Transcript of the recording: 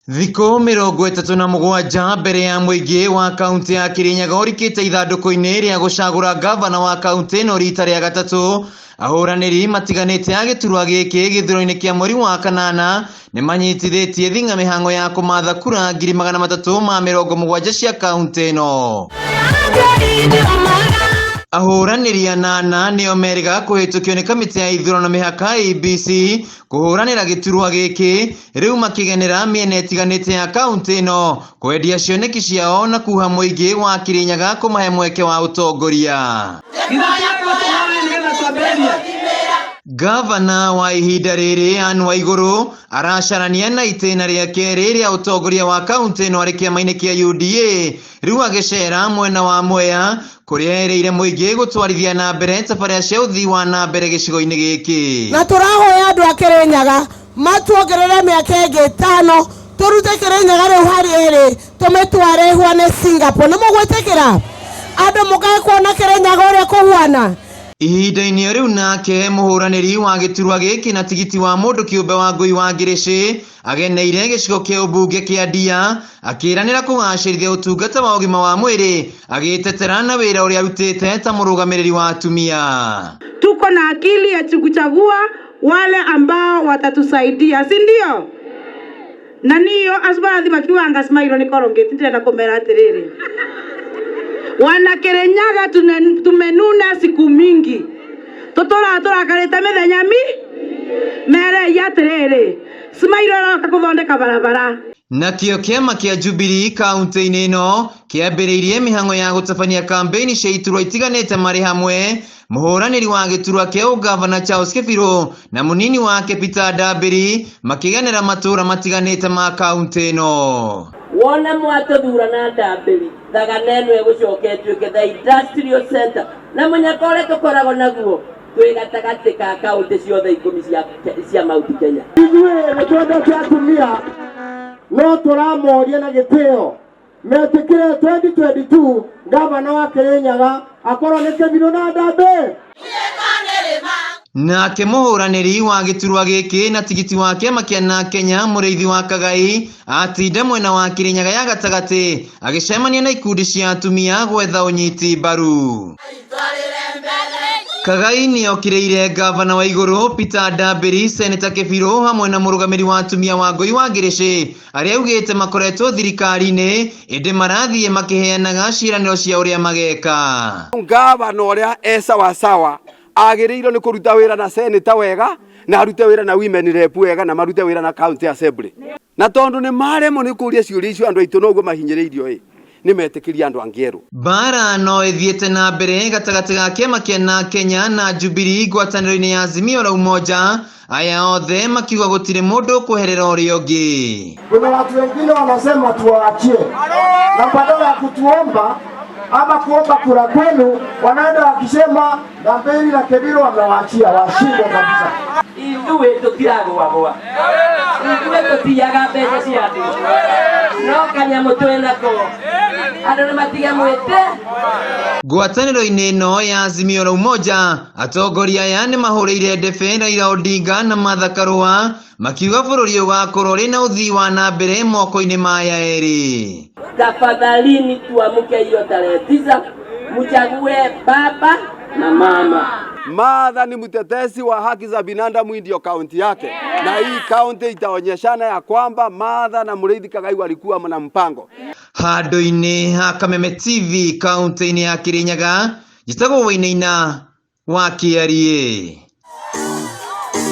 Thikũ 37 mbere ya mũingĩ wa kaũntĩ ya Kirinyaga ũrikĩte ithandũkũ-inĩ rĩa gũcagũra ngavana wa kaũntĩ ĩno rita rĩa gatatũ, ahũranĩri matiganĩte a gĩturwa gĩkĩ gĩthurano-inĩ kĩa mweri wa kanana nĩ manyitithĩtie thing'a mĩhang'o ya kũmatha kura 370,000 cia kaũntĩ ĩno. Ahũranĩri anana nĩo merĩga kũhĩtũkio nĩ kamĩtĩ ya ithurano mĩhaka IEBC kũhũranĩra gĩturwa gĩkĩ rĩu makĩgenera mĩena ĩtiganĩte ya kaũntĩ ĩno kwendia cioneki ciao na kuha mũingĩ wa Kirinyaga kũmahe mweke wa ũtongoria. Gavana wa ihinda rĩrĩ Anne Waigũrũ aracarania na itĩna rĩa kerĩ rĩa ũtongoria wa kaũntĩ ĩno arĩ kĩama-inĩ kĩa UDA rĩu agĩcera mwena wa Mwea kũrĩa erĩire mũingĩ gũtwarithia na mbere tabarĩra cia ũthii wa na mbere gĩcigo-inĩ gĩkĩ. Na tũrahoya andũ a Kĩrĩnyaga matuongerere mĩaka ĩngĩ ĩtano tũrute Kĩrĩnyaga rĩu harĩa ĩrĩ tũmĩtware ĩhuane Singapore. Nĩ mũgwĩtĩkĩra andũ mũkae kuona Kĩrĩnyaga ũrĩa kũhuana? Ihinda-inĩ o rĩu nake mũhũranĩri wa gĩturwa gĩkĩ na tigiti wa mũndũ kĩũmbe wa Ngũi wa Ngĩrĩcĩ ageneire gĩcigo kĩa ũmbunge kĩa Ndia akĩranĩra kũgacĩrithia ũtungata wa ũgima wa mwĩrĩ agĩtetera na wĩra ũrĩa arutĩte ta mũrũgamĩrĩri wa atumia. Tuko na akili ya kuchagua wale ambao watatusaidia, si ndio? Na niyo acio makiwanga smailo ni korongeti ndĩrenda kũmera atĩrĩrĩ, wana Kirinyaga tumenuna siku mingi tũtũraga tũrakarĩte mĩthenya mi merei atĩrĩrĩ smailo aroka kũthondeka barabara. Nakĩo kĩama kĩa Jubilee kaunti-inĩ ĩno kĩambĩrĩirie mĩhang'o ya gũtabania kambeini cia iturwa itiganĩte marĩ hamwe mũhũranĩri wa gĩturwa kĩa ũgavana Charles Kĩbirũ na mũnini wake Peter Ndambĩri makĩgenera matũũra matiganĩte ma kaunti ĩno. Wona mwatũthura na Ndambĩri thagana ĩno ĩgũcoka ĩtuĩke the industrial center na mũnyaka ũrĩa tũkoragwo naguo twĩ gatagatĩ ka kaunti ciothe 10 cia Mount Kenya. Ithuĩ nĩ twendete atumia no tũramoria na gĩtĩo metĩkĩre 2022 gavana wa Kĩrĩnyaga akorwo nĩ Kĩbirũ na Ndambĩ. Nake mũhũranĩri wa gĩturwa gĩkĩ na tigiti wa kĩama kĩa na Kenya Mũrĩithi wa Kagai atinda mwena wa Kĩrĩnyaga ya gatagatĩ agĩcemania na ikundi cia atumia gwetha ũnyiti mbaru. Kagai nĩokĩrĩire gavana wa igũrũ Peter Ndambĩri, Seneta Kĩbirũ hamwe na mũrũgamĩrĩri wa atumia wa Ngũi wa Ngĩrĩcĩ arĩa augĩte makoretwo thirikari-inĩ ĩndĩ marathiĩ makĩheanaga ciĩranĩro cia ũrĩa mageka. Gavana ũrĩa e sawasawa agĩrĩirwo nĩ kũruta wĩra na seneta wega na arute wĩra na women rep wega na marute wĩra na county assembly, na tondũ nĩ maremwo nĩ kũria ciũria icio andũ aitũ noguo mahinyĩrĩirio ĩ nĩ metĩkĩria andũ angĩ erũ. Mbara no ĩthiĩte na mbere gatagatĩ ga kĩama kĩa na Kenya na Jubilee ngwatanĩro-inĩ ya Azimio la Umoja, aya othe makiuga gũtirĩ mũndũ ũkweherera ũrĩa ũngĩ. Kuna watu wengine wanasema tuwaachie, na badala ya kutuomba ama kuomba kura kwenu, wanaenda wakisema Ndambĩri na Kĩbirũ wamewaachia washinde kabisa. Ithuĩ tũtiragũagũa, ithuĩ tũtiaga mbeca cia andũ, no kanyamũ twĩnako andũ nĩ matige mwĩte. Ngwatanĩro-inĩ ĩno ya Azimio la Umoja atongoria aya nĩ mahũrĩire ndebe Raila Odinga na Martha Karua makiuga bũrũri ũgakorwo ũrĩ na ũthii wa na mbere moko-inĩ maya erĩ. Tafadhalini tuamke hiyo tarehe 9 mchague baba na mama. Martha ni mtetezi wa haki za binadamu, ndio kaunti yake, na hii kaunti itaonyeshana ya kwamba Martha na Mũrĩithi Kagai walikuwa na mpango. Handũ-inĩ ha Kameme TV kaunti-inĩ ya Kirinyaga, njĩtagwo Wainaina wa Kĩariĩ.